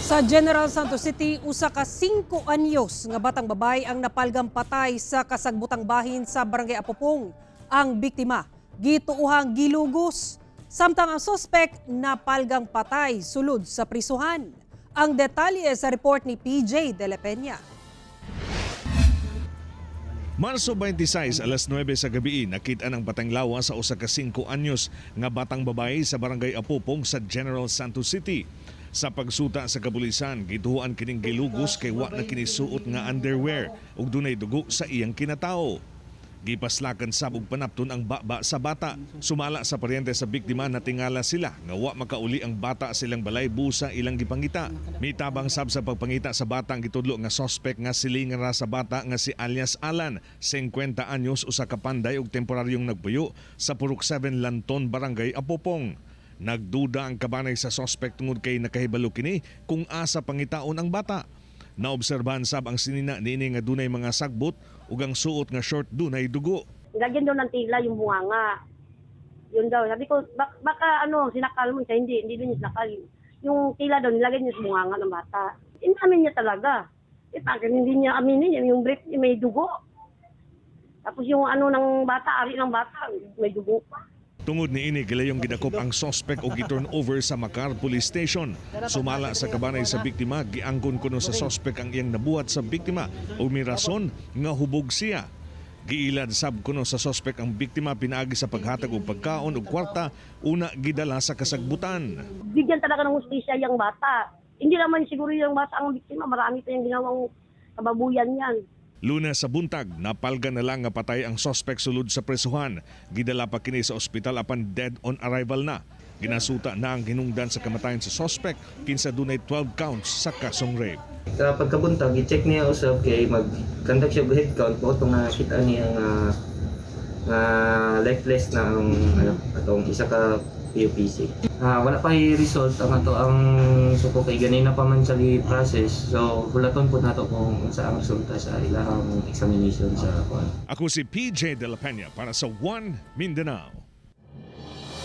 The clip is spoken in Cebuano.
Sa General Santos City, usa ka 5 anyos nga batang babae ang napalgang patay sa kasagbutang bahin sa Barangay Apopong. Ang biktima, gituuhang gilugos. Samtang ang suspek, napalgang patay sulod sa prisuhan. Ang detalye sa report ni PJ De La Peña. Marso 26, alas 9 sa gabi, nakita ng batang lawa sa usa ka 5 anyos nga batang babae sa Barangay Apopong sa General Santos City. Sa pagsuta sa kabulisan, gituohan kining gilugos kay wa na kini suot nga underwear ug dunay dugo sa iyang kinatao. Gipaslakan sab og panapton ang baba sa bata. Sumala sa paryente sa biktima, natingala sila nga wa makauli ang bata sa ilang balay busa ilang gipangita. Mitabang sab sa pagpangita sa bata ang gitudlo nga sospek nga silingan ra sa bata nga si alias Alan, 50 anyos, usa ka panday ug temporaryong nagpuyo sa Purok 7 Lanton, Barangay Apopong. Nagduda ang kabanay sa sospek tungod kay nakahibalo kini kung asa pangitaon ang bata. Naobserbahan sab ang sinina niini nga dunay mga sagbot ug ang suot nga short dunay dugo. Nilagyan daw ng tila yung bunganga. Yun daw. Sabi ko, baka ano, sinakal mo siya. Hindi, hindi doon niya sinakal. Yung tila daw, nilagyan niya sa bunganga ng bata. Inamin niya talaga. Eh, bakit hindi niya aminin? Yung brief niya may dugo. Tapos yung ano ng bata, ari ng bata, may dugo pa. Tungod niini, gilayong gidakop ang sospek ug gi-turn over sa Makar Police Station. Sumala sa kabanay sa biktima, giangkon kuno sa sospek ang iyang nabuhat sa biktima ug may rason nga hubog siya. Giilad sab kuno sa sospek ang biktima pinaagi sa paghatag og pagkaon ug kwarta, una gidala sa kasagbutan. Bigyan talaga ng hustisya yung bata. Hindi naman siguro yung bata ang biktima. Marami pa yung ginawang kababuyan yan. Lunes sa buntag, napalga na lang nga patay ang sospek sulod sa presuhan. Gidala pa kini sa ospital apan dead on arrival na. Ginasuta na ang hinungdan sa kamatayon sa sospek kinsa dunay 12 counts sa kasong rape. Sa pagkabuntag, i-check niya usab kay mag-conduct siya og head count po itong nakita niya nga nga lifeless na ang ano atong isa ka PUPC. Wala pa result ang ato ang suko kay ganina pa man sa process. So hulaton po nato kung unsa ang resulta sa ilahang examination sa kuan. Ako si PJ De La Peña para sa One Mindanao.